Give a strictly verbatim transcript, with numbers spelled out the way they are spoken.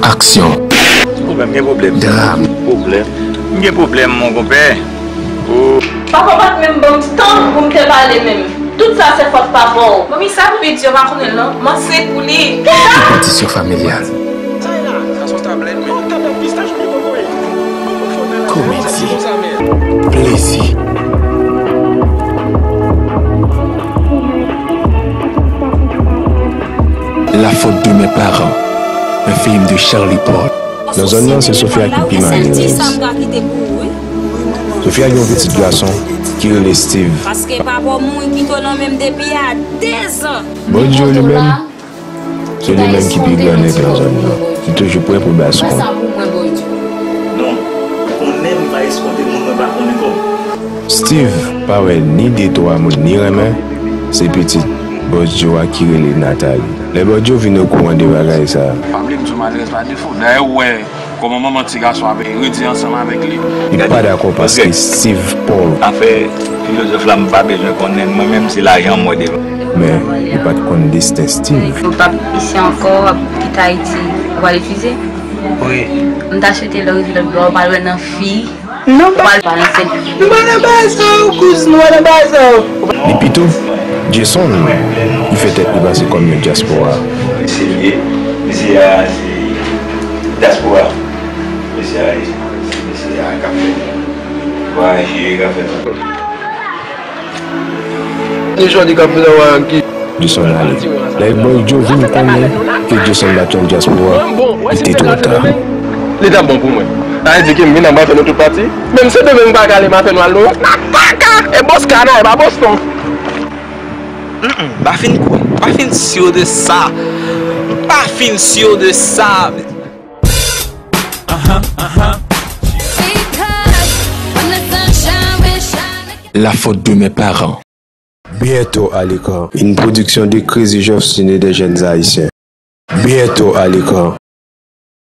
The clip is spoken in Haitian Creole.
Aksyon. Pwoblèm, gen pwoblèm. Dram. Pwoblèm. M gen pwoblèm, mon konpè. Oh. Papa pa t menm ban m tan pou m te pale menm. Tout sa se fòt papa w. Manmi, sa pou li di, yo pa konnen l non. Manse pou li. Repetisyon familyal. Komedi. Plezi. La faute de mes parents. Un film de Charlie Paul. Nan zòn nan, se Sofia ki pi malerèz. Sofia gen yon pitit gason ki rele Steve. Paske papa w mouri kite w nan men m depi a dezan. Bondye li menm, se li menm ki pi gran nèg nan zòn nan. Li toujou prè pou l bay sou kont. Non, konnen m pa eskonte moun mwen pa konnen kòb. Steve pa wè ni de twa moun li renmen, se pitit Bòs Djo a ki rele Nathalie. Lè Bòs Djo vin okouran de bagay sa a, pa bliye m se yon malerèz pa defo. Dayè, ou wè kòman manman ti gason an ap redi ansanm avèk li. Li pa dakò paske Steve pòv. Afè filozòf la, m pa bezwen konnen l. Mwen menm, se lajan m wè devan. Men, li pa t konn desten Steve. Ou p ap isi ankò, w ap kite Ayiti, ou pral refize? Wi. M ta swete lè w rive lòt bò a, ou pral wè nan fi. Non, pa. Pral balanse. Nou pa nan bagay sa yo, kouzen, nou pa nan bagay sa yo. Li pito Jason, li fè tèt li pase kòm yon dyaspora. Mesye li ye, mesye a se dyaspora. Mesye a ye, mesye a k ap fè vwayaje, k ap fè tout. Se jodi k ap fè vwayaje. Jason ale. Lè Bòs Djo vin konnen ke Jason pa t yon dyaspora, li te twò ta. Li t ap bon pou mwen. Sa vle di ke m vin ap fè nou tout pati. Menm si demen m pa ka ale, m a fè nou al Nouyòk. Nan kaka! E Bòs Kana, e pa Boston. Mm, mm, m pa fin kwè. M pa fin si de sa. M pa fin si de sa. La faute de mes parents. Bientôt à l'écran. Une production de Crazy Joff Ciné des Jeunes Haïtiens. Bientôt à l'écran.